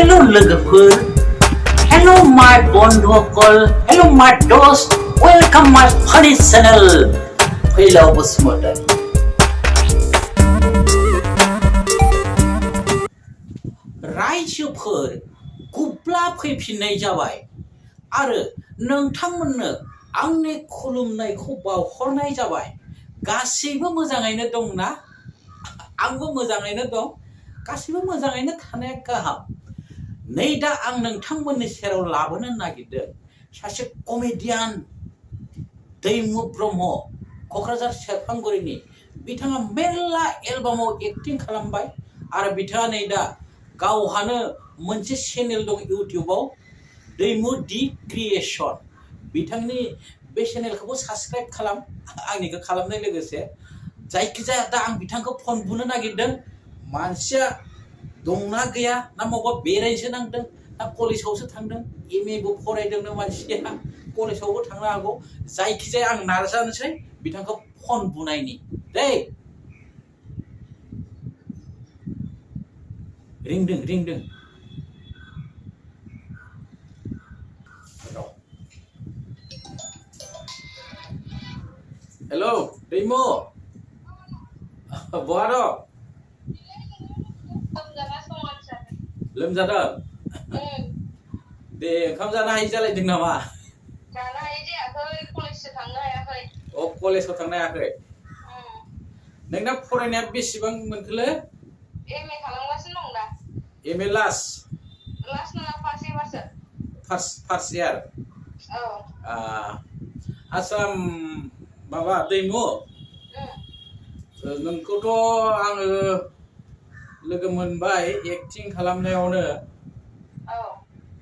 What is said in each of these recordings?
Hello लोगोफोर, Hello my बन्धुफोर, Hello my दोस्त, Welcome my funny channel, Phaylaw Basumatary. रायजोफोर गुब्ला फैफिननाय जाबाय आरो नोंथांमोननो आंनि खुलुमनायखौ बावहरनाय जाबाय। गासैबो मोजाङैनो दंना? आंबो मोजाङैनो दं। गासैबो मोजाङैनो थानाया गाहाम। नै दा आं नोंथांमोननि सेराव लाबोनो नागिरदों सासे कमेडियान दैमु ब्रह्म, क'क्राझार सेरफांगुरिनि। बिथाङा मेरला एलबामाव एक्टिं खालामबाय आरो बिथाङा नै दा गावहानो मोनसे चेनेल दं इउटिउबाव, दैमु दि क्रिएशन। बिथांनि बे चेनेलखौबो साबस्क्राइब खालाम, आंनिखौ खालामनाय लोगोसे। जायखिजाया दा आं बिथांखौ फन बुनो नागिरदों। मानसिया दंना गैया, ना माबा बेरायनोसो नांदों, ना कलेजावसो थांदों, एमएबो फरायदोंनो मानसिया, कलेजावबो थांनो हागौ। जायखिजाया आं नाजानोसै बिथांखौ फन बुनायनि दै। रिंदों हेलौ दैमु, बहा दं? लोमजादों? दे ओंखाम जानो हायि जालायदों नामा? जानो हायि जायाखै, कलेजसो थांनो हायाखै। अ, कलेजाव थांनो हायाखै? नोंना फरायनाया बेसेबां मोनखोलै? एमए खालामगासिनो दं दा। MA last? लास्ट नङा, फार्स्ट इयारसो। First year? औ। आच्छा, माबा दैमु, नोंखौथ' आङो लोगो मोनबाय एक्टिं खालामनायावनो। औ।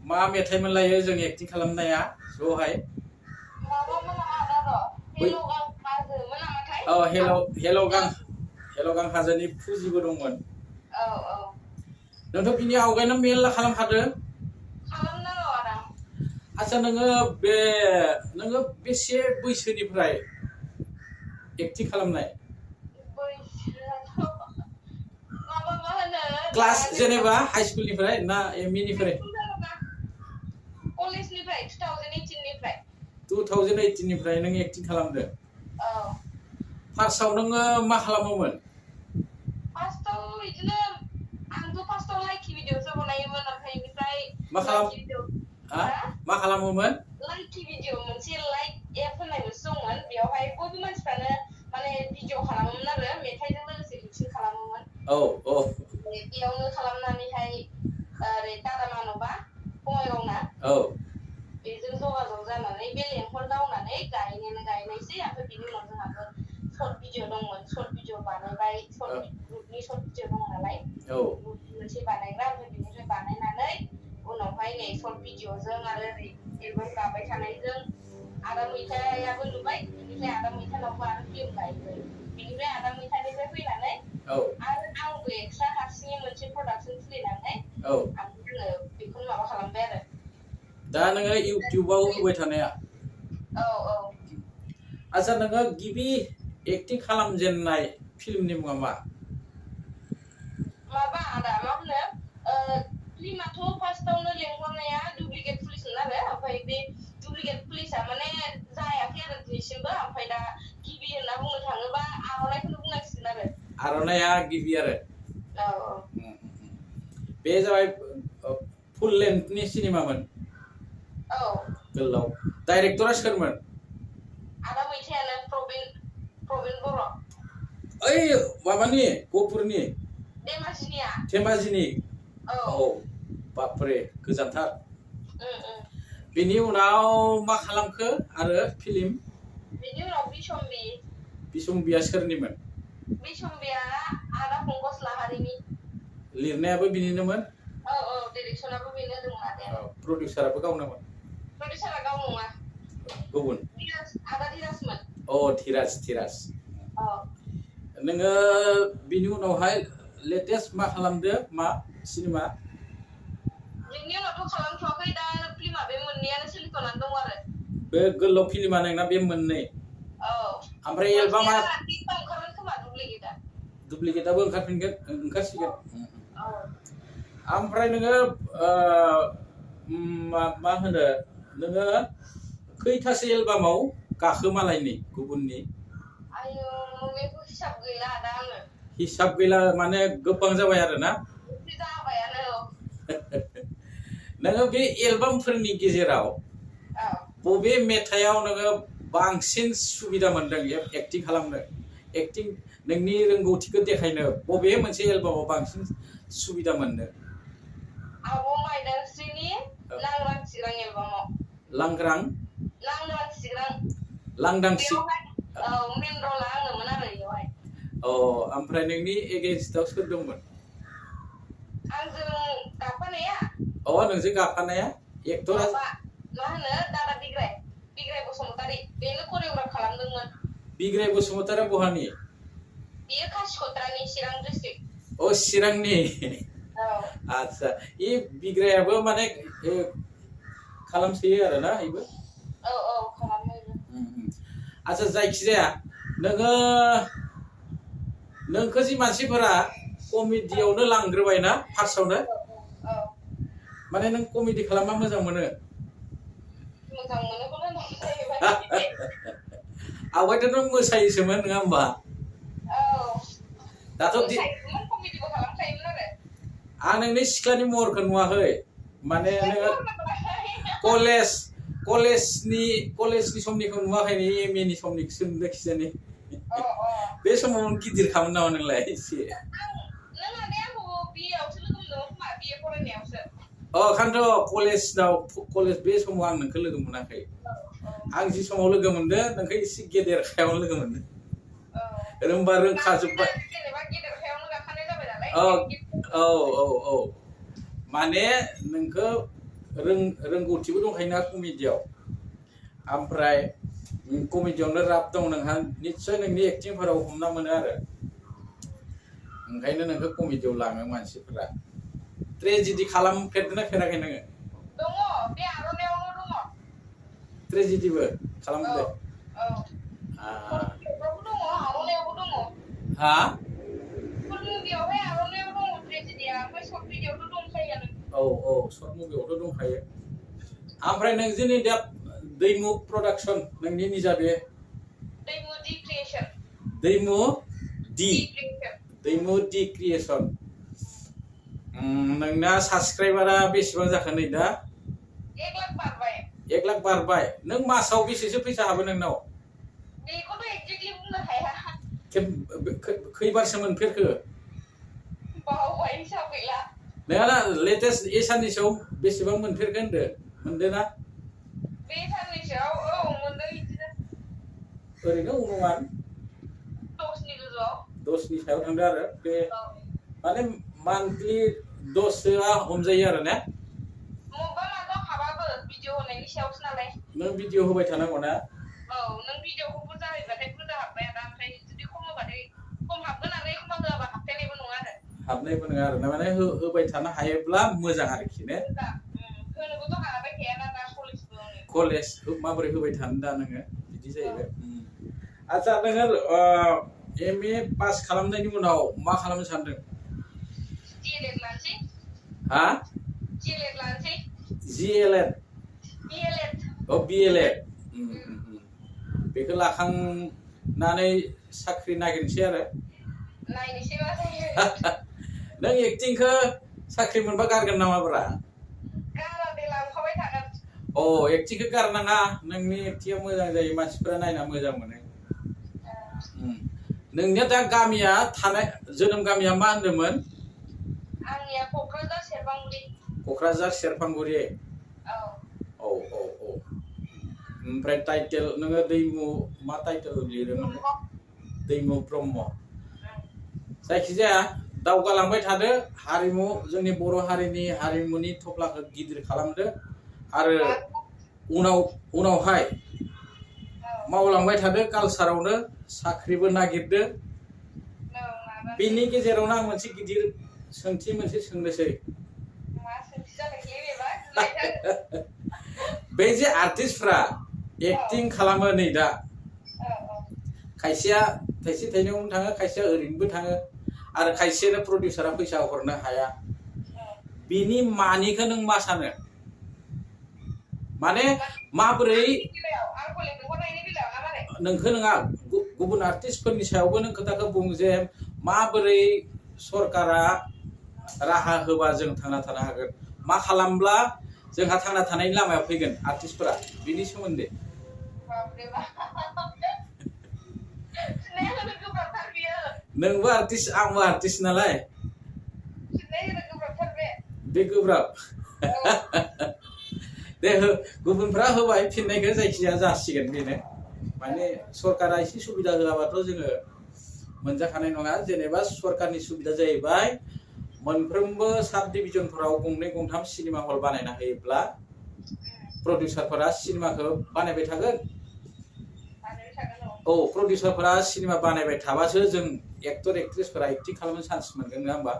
मा मेथाइमोन लायो जों एक्टिं खालामनाया ज'हाय? माबामोन नामा आदा र', हेल'गां हाजोमोन नामाथाय? औ, हेल'गां हाजोनि फुजिबो दंमोन। औ औ। नोंथ' बिनि आवगायनो मेरला खालामखादों? खालामदों औ आदा। आच्छा, नोङो बेसे बैसोनिफ्राय एक्टिं खालामनाय? बैसोआथ' माबा मा होनो, क्लास जेनेबा हाइ स्कुलनिफ्राय ना एमइनिफ्राय? कलेजनिफ्राय 2018निफ्राय। 2018निफ्राय नों एक्टिं खालामदों? औ। फार्स्टआव नोङो मा खालामोमोन? फार्स्टआव बिदिनो, आंथ' फार्स्टआव लाइकि भिडिअसो बनायोमोन, ओमफ्राय बेनिफ्राय मा खालामोमोन? लाइकि भिडिअ, मोनसे लाइक एप होननाय मोनसे दंमोन। बेयावहाय बयबो मानसिफ्रानो माने भिडिअ खालामोमोन आरो मेथाइजों लोगोसे एक्टिं खालामोमोन। औ औ। बेयावनो खालामनानैहाय ओरै दादामानबा बङाइगावना, औ। बेजों जगाजग जानानै बे लेंहरदावनानै गायनायसै। ओमफ्राय बिनि उनाव जोंहाबो सर्ट भिडिअ दंमोन, सर्ट भिडिअ बानायबाय। ग्रुपनि सर्ट भिडिअ दं नालाय, ग्रुपनि मोनसे बानायग्रा। ओमफ्राय बिनिफ्राय बानायनानै उनावहाय नै सर्ट भिडिअजों आरो ओरै एलबाम गाबाय थानायजों आदा मैथायाबो नुबाय। बिनिफ्राय आदा मैथानावबो आरो फिल्म गायबाय। बिनिफ्राय आदा मैथानिफ्राय फैनानै आरो आंबो एक्सट्रा हारसिङै मोनसे प्रडाक्सन खुलिनानै आङो बेखौनो माबा खालामबाय आरो। दा नोङो इउटिउबाव होबाय थानाया? औ औ। आच्छा, नोङो गिबि एक्टिं खालामजेननाय फिल्मनि मुङा मा? माबा आदा, मा होनो, फिल्माथ' फार्स्टआवनो लेंहरनाया डुप्लिकेट पुलिसमोन आरो। ओमफ्राय बे डुप्लिकेट पुलिसा माने जायाखै आरो दिनैसिमबो। ओमफ्राय दा गिबि होनना बुंनो थाङोबा आर'नाइखौनो बुंनांसिगोन आरो। आर'नाइया गिबि आरो? औ औ। बे जाबाय फुल लेन्थनि सिनेमामोन? औ। गोलाव। डाइरेक्टरा सोरमोन? आदा मैथायानो, प्रबिन बर'। ओइ माबानि गहपुरनि? धेमाजिनि। औ। बापरे, गोजानथार। बेनि बेनि उनाव मा खालामखो आरो फिल्म? उनाव बिसम्बि। बिसम्बिया सोरनिमोन? बिसम्बिया आदा पंकज लाहारिनि। लिरनायाबो बिनिनोमोन? औ औ, डिरेक्सनाबो बेनो होदोंमोन आदायानो। प्रडिउसाराबो गावनोमोन? प्रडिउसारा गाव नङा, गुबुन? आदा धीराजमोन। अ, धीराज। औ। नोङो बिनि उनावहाय लेटेस्ट मा खालामदो, मा सिनेमा? बिनि उनावथ' खालामथ'वाखै, दा फिल्मा बे मोननैयानो सोलिथ'नानै दं आरो। बे गोलाव फिल्मा नोंना बे मोननै? औ। ओमफ्राय एलबामा? ओंखारगोन खोमा, डुप्लिकेटआ। डुप्लिकेटआबो ओंखारसिगोन? औ। ओमफ्राय नोङो मा होनो नोङो खैथासो एलबामाव गाखो मालायनि गुबुननि आयो बेखौ हिसाब गैला दा आङो हिसाब गैला माने गोबां जाबाय आरो ना जाबायानो नोङो बे एलबामफोरनि गेजेराव बबे मेथाइआव नोङो बांसिन सुबिदा मोनदों एक्टिं खालामनो एक्टिं नोंनि रोंगौथिखौ देखायनो बबे मोनसे एलबामाव बांसिन सुबिदा मोनदों आब' माइदांस्रिनि लांदां सिग्रां एलबामाव लांदां सिग्रां लांदां बेवहाय मेन रला आंनोमोन आरो बेवहाय ओमफ्राय नोंनि एगेन्स्टआव सोर दंमोन आंजों गाफानाया नोंजों गाफानाया एक्टरा मा होनो दादा बिग्राय बसुमतारी बेनो करिय'ग्राफ खालामदोंमोन बिग्राय बसुमतारी बहानि बियो कासिकत्रानि चिरां डिस्ट्रिक्ट चिरांनि आच्छा बिग्रायाबो माने खालामसोयो आरो ना बेबो खालामो आच्छा जायखिजाया नोंखौ जि मानसिफोरा कमेडियावनो लांग्रोबाय ना फार्स्टआवनो माने नों कमेडि खालामबा मोजां मोनो आवगायथ' नों मोसायोसोमोन नङा होमबा दाथ' आं नोंनि सिख्लानि महरखौ नुवाखै माने नोङो कलेजनि समनिखौ नुवाखै एम ए नि समनिखौसो नुदों खिजानि बे समाव गिदिर खामोन नामा नोंलाय एसे कलेज बे समाव आं नोंखौ लोगो मोनाखै आं जि समाव लोगो मोनदों नोंखौ एसे गेदेरखायावनो लोगो मोनदों रोंबा रोंखाजोब्बाय माने नोंखौ रोंगौथिबो दंखायोना कमेडियाव ओमफ्राय कमेडियावनो राब दं नोंहा निस्सय नोंनि एक्टिंफोराव हमना मोनो आरो ओंखायनो नोंखौ कमेडियाव लाङो मानसिफोरा ट्रेजेडि खालामफेरदोंना फेराखै नोङो दङ बे आर'नायावनो दङ ट्रेजेडिबो खालामदो हा बेवहाय आर'नायाव दङ ट्रेजेडिया ओमफ्राय सर्ट भिडिअ'थ' दंखायोआनो सर्ट मुभियावथ' दंखायो ओमफ्राय नों जे नै दा दैमु प्रडाक्सन नोंनि निजा बे दैमु दि क्रिएसन नोंना साबसक्राइबारा बेसेबां जाखो नै दा 1 लाख बारबाय नों मासाव बेसेसो फैसा हाबो नोंनाव बेखौथ' एक्जेक्टलि बुंनो हाया खैबारसो मोनफेरखो बावबाय हिसाब गैला नोंहा लेटेस्ट साननैसोआव बेसेबां मोनफेरखो मोनदों ना बे साननैसोआव मोनदों बिदिनो ओरैनो अनुमान 10नि गोजौआव 10नि सायाव थांदों आरो बे माने मान्थलि 10सोआ हमजायो आरो ना माबाव हाबाबो भिडिअ होनायनि सायावसो नालाय नों भिडिअ होबाय थानांगौ ना नों भिडिअखौ बुरजा होबाथाय बुरजा हाबबाय आरो ओमफ्राय जुदि खम होबाथाय खम हाबगोन आरो एखमबा होआबा हाबनायबो नङा आरो ना माने होबाय थानो हायोब्ला मोजां आरोखि ने होनोबोथ' हाबाय थायाना दा कलेजखौ माबोरै होबाय थानो दा नोङो बिदि जाहैबाय आच्छा नोङो एम ए पास खालामनायनि उनाव मा खालामनो सानदों DLED लानोसै हा DLED लानोसै DLED BLED बेखौ लाखांनानै साख्रि नागिरनोसै आरो नायनोसै मा जायो नों एक्टिंखौ साख्रि मोनबा गारगोन नामाब्रा गारा दे लांफाबाय थागोन एक्टिंखौ गारनाङा नोंनि एक्टिंआ मोजां जायो मानसिफोरा नायना मोजां मोनो नोंनिया दा गामिया थानाय जोनोम गामिया मा होनदोंमोन आंनिया क'क्राझार सेरफांगुरि ओमफ्राय टाइटेल नोङो दैमु मा टाइटेल लिरोमोन दैमु ब्रह्म जायखिजाया दावगालांबाय थादो हारिमु जोंनि बर' हारिनि हारिमुनि थफ्लाखौ गिदिर खालामदो आरो उनावहाय मावलांबाय थादो कालसारावनो साख्रिबो नागिरदो बेनि गेजेरावनो आं मोनसे गिदिर सोंथि सोंनोसै बे जे आर्टिस्टफ्रा एक्टिं खालामो नै दा खायसेया थाइसे थाइनैयावनो थाङो खायसेया ओरैनोबो थाङो आरो खायसेनो प्रडिउसारा फैसा हरनो हाया बिनि मानिखौ नों मा सानो माने माबोरै नोंखौ नङा गुबुन आर्टिस्टफोरनि सायावबो नों खोथाखौ बुं जे माबोरै सरकारा राहा होबा जों थांना थानो हागोन मा खालामब्ला जोंहा थांना थानायनि लामायाव फैगोन आर्टिस्टफोरा बिनि सोमोन्दै नोंबो आर्टिस्ट आंबो आर्टिस्ट नालाय बे गोब्राब दे गुबुनफ्रा होबाय फिननायखौ जायखिजाया जासिगोन बेनो माने सरकारा एसे सुबिदा होआबाथ' जोङो मोनजाखानाय नङा जेनेबा सरकारनि सुबिदा जाहैबाय मोनफ्रोमबो साब डिभिजनफोराव गंनै गंथाम सिनेमा हल बानायना होयोब्ला प्रडिउसारफोरा सिनेमाखौ बानायबाय थागोन औ प्रडिउसारफोरा सिनेमा बानायबाय थाबासो जों एक्टर एक्ट्रेसफोरा एक्टिं खालामनो चान्स मोनगोन नङा होमबा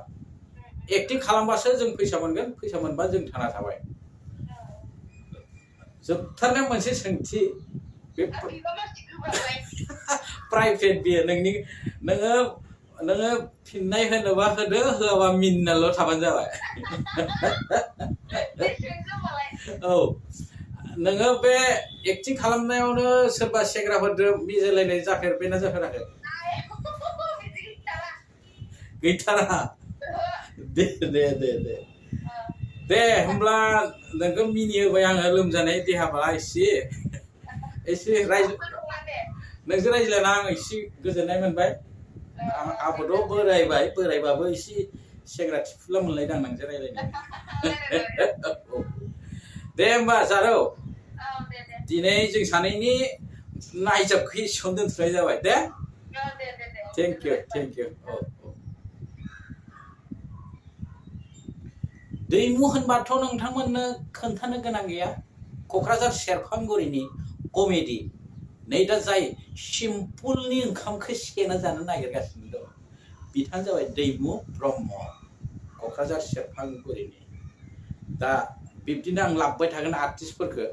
एक्टिं खालामबासो जों फैसा मोनगोन फैसा मोनबा जों थांना थाबाय जोबथारनायाव मोनसे सोंथि बे प्राइभेट बियो नोङो फिननाय होनोबा होदो होआबा मिनिनाल' थाबानो जाबाय औ नोङो बे एक्टिं खालामनायावनो सोरबा सेंग्राफोरजों मिलायलायनाय जाफेरबायना जाफेराखै गैथारा दे दे दे दे दे होमब्ला नोंखौ मिनिहोबाय आङो लोमजानाय देहाफ्रा एसे नोंजों रायज्लायना आं एसे गोजोननाय मोनबाय आंबोथ' बोरायबाबो एसे सेंग्रा थिफुला मोनलायदां नोंजों रायज्लायनो दे होमबा जारौ दिनै जों सानैनि नायजाबखौ एसेयावनो दोनथ'नाय जाबाय दे थेंक इउ औ दैमु होनबाथ' नोंथांमोननो खोन्थानो गोनां गैया क'क्राझार सेरफांगुरिनि कमेडि नै दा जाय सिम्पोलनि ओंखामखौ सेना जानो नागिरगासिनो दं बिथाङा जाबाय दैमु ब्रह्म क'क्राझार सेरफांगुरिनि दा बिब्दिनो आं लाबोबाय थागोन आर्टिस्टफोरखौ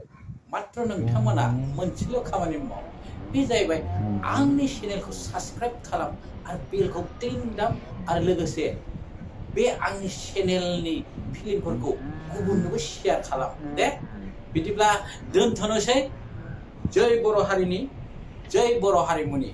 मात्र नोंथांमोना मोनसेल' खामानि माव बे जाहैबाय आंनि चेनेलखौ साबस्क्राइब खालाम आरो बेलखौ टिं दाम आरो लोगोसे बे आंनि चेनेलनि फिल्मफोरखौ गुबुननोबो शेयार खालाम दे बिदिब्ला दोनथ'नोसै जय बर' हारिनि जय बर' हारिमुनि